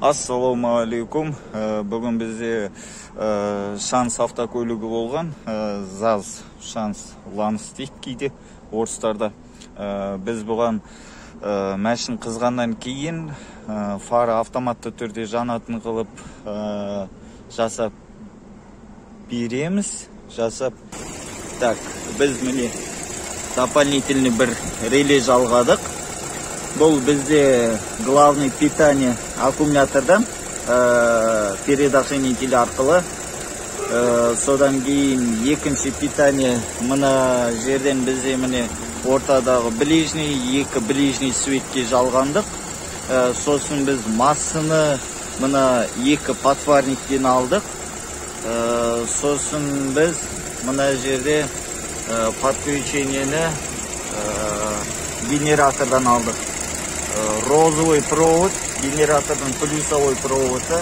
Ассалаумағалейкум. Бүгін бізде Шанс автокөлігі болған. ЗАЗ Шанс, Ланс дейді кейде орыстарда. Біз бұған мәшін қызғаннан кейін фара автоматты түрде жанатын қылып жасап береміз. Жасап. Так, біз міне дополнительный бір реле жалғадық. Бұл бізде главный питание аккумулятордан предохранитель арқылы. Содан кейін екінші питание мына жерден бізде міне ортадағы ближний, екі ближний светке жалғандық. Сосын біз массаны мына екі подфарниктен алдық. Сосын біз мына жерде подключениені генератордан алдық. Розовый провод, генератордың плюсовой проводы,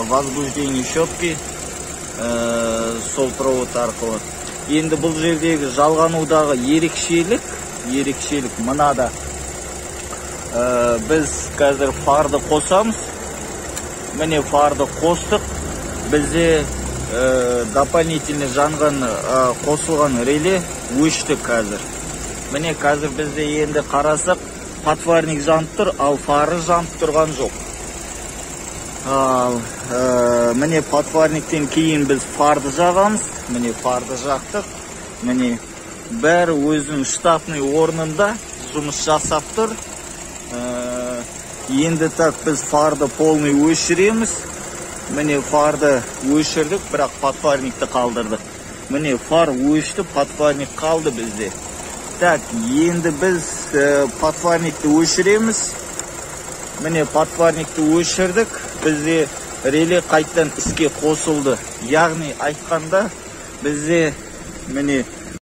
возбуждение щетки, сол провод арқылы. Енді бұл жердегі жалғанудағы ерекшелік мынада. Біз қазір фарды қосамыз. Міне фарды қостық. Бізде дополнительный жанған, қосылған реле өшті қазір. Міне қазір бізде енді қарасақ, подфарник жанып тұр, ал фары жанып тұрған жоқ. Ал міне подфарниктен кейін біз фарды жағамыз. Міне фарды жақтық. Міне бәрі өзінің штатный орнында жұмыс жасап тұр. Енді так біз фарды полный өшіреміз. Міне фарды өшірдік, бірақ подфарникті қалдырдық. Міне фар өшті, подфарник қалды бізде. Так, енді біз подфарникті өшіреміз. Міне подфарникті өшірдік. Бізде реле қайттан іске қосылды. Яғни айтқанда бізде міне